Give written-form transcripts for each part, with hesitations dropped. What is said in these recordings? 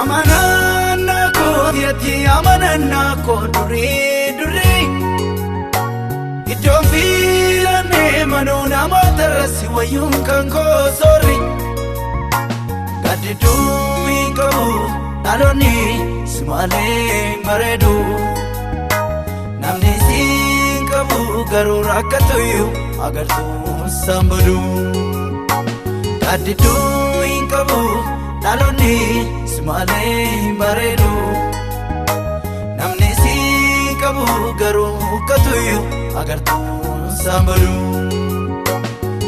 Amanannaa kootiitti amanannaa koo durii durii iddoon fiilannee manuu namoota irratti wayyuun kan koo soorri gaaddidduu hin qabu dhaloonni si malee bareedu namni si hin qabu garuu rakkatuyyuu agartuun sambadu gaaddidduu hin qabu dhaloonni si malee bareedu namni si qabu garuu rakkatuyyuu agartuun sambadu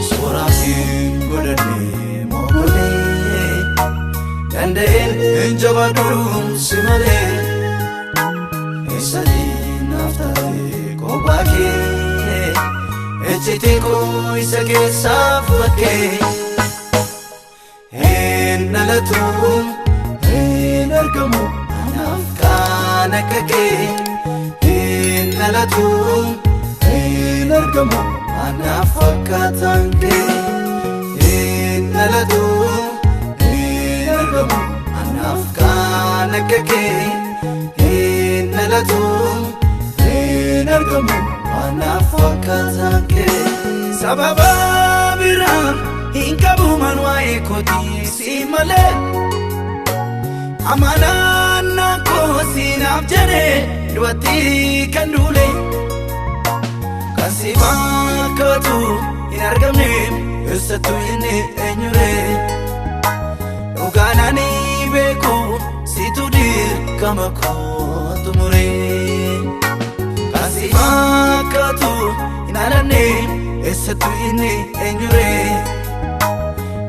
suuraa hin godhanne mogolee danda'een hin jabaadhu si malee eessatti naaf taate kophaa kee ejjitee koo isa keessaaf bakkee hin dhalatu hin argamu anaaf kan akka kee hin dhalatu hin argamu anaaf fakkaataan kee hin dhalatu hin argamu anaaf kan akka kee hin dhalatu hin argamu anaaf fakkaataan kee sababa biraa hin qabu man waa'ee kootii si malee amanannaa koo siinaaf jedhee du'atti kan duule kan si fakkaatu hin argamne eessattuu inni eenyure dhugaan ani beeku situ dirqama koo xumure kan si fakkaatu hin alanne eessattuu inni eenyure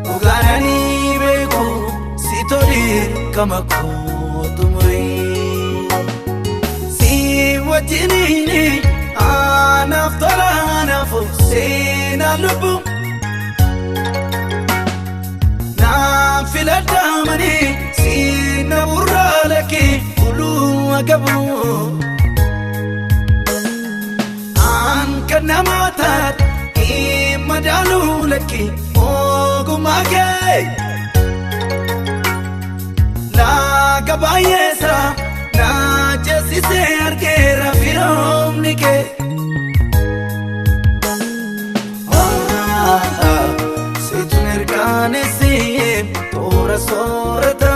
dhugaan ani beeku situ dirqama koo xumure si wajjiniini anaaf tola anaaf seenaa lubbu naaf filadhamanii si na burraa lakkee uluu agabu an kan nama taate hin madaalu lakkee ogummaa kee laaga baay'eessa na ceesisee argeera firoomni kee. Situ mirkaneessee toora soorata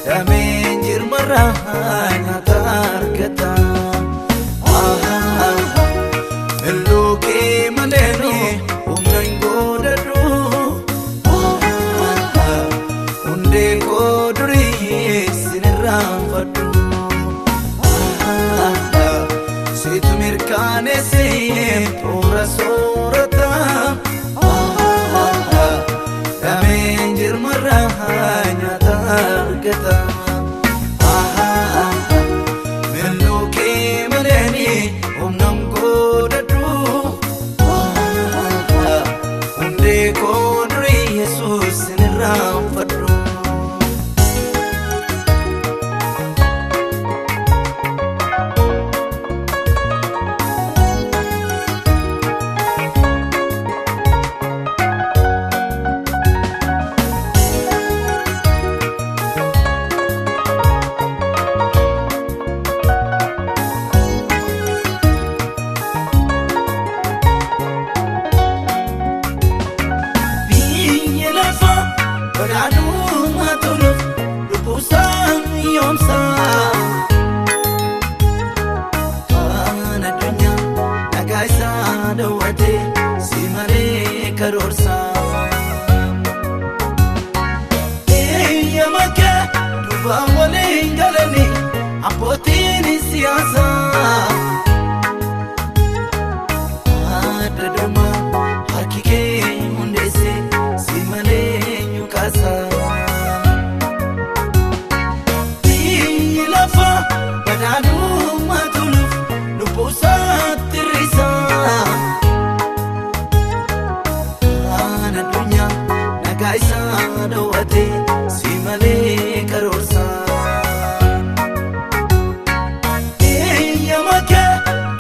dameen jirmarraa nyaata argata. Illuu kee malee humna hin godhadhu hundee koo durii sin irraanfadhu. Situ mirkaneessee toora soorata dameen jirmarraa nyaata argata. Milluu kee malee humna hin godhadhu hundee koo durii Yesuus sin irraanfadhu. siyaasaa. Adda durmaa harki kee hundeesse si malee eenyu kaasa. Biyyi lafa badhaadhummaa toluuf lubbuu isaatti hir'isa. Waan addunyaa nagaa isaa dhowwate si malee karoorsa. Eeyyama kee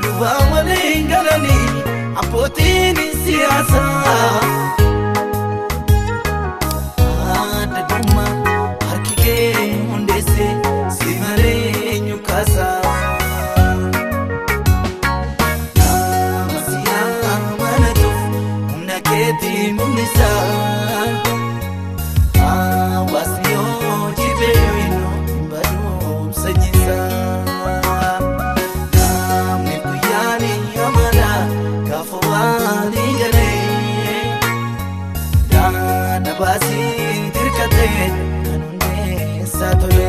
duuba waliin galanii abbootiin siyaasaa. Adda durmaa harki kee hundeesse si malee eenyu kaasa. Nama si amanatuuf humna keetii mul'isa. Hawaasni hojii beeknu hin barumsa nyisa. Namni guyyaan amala gaafa waan galee. Daana baasii dirqatee kan hundeessaa tole.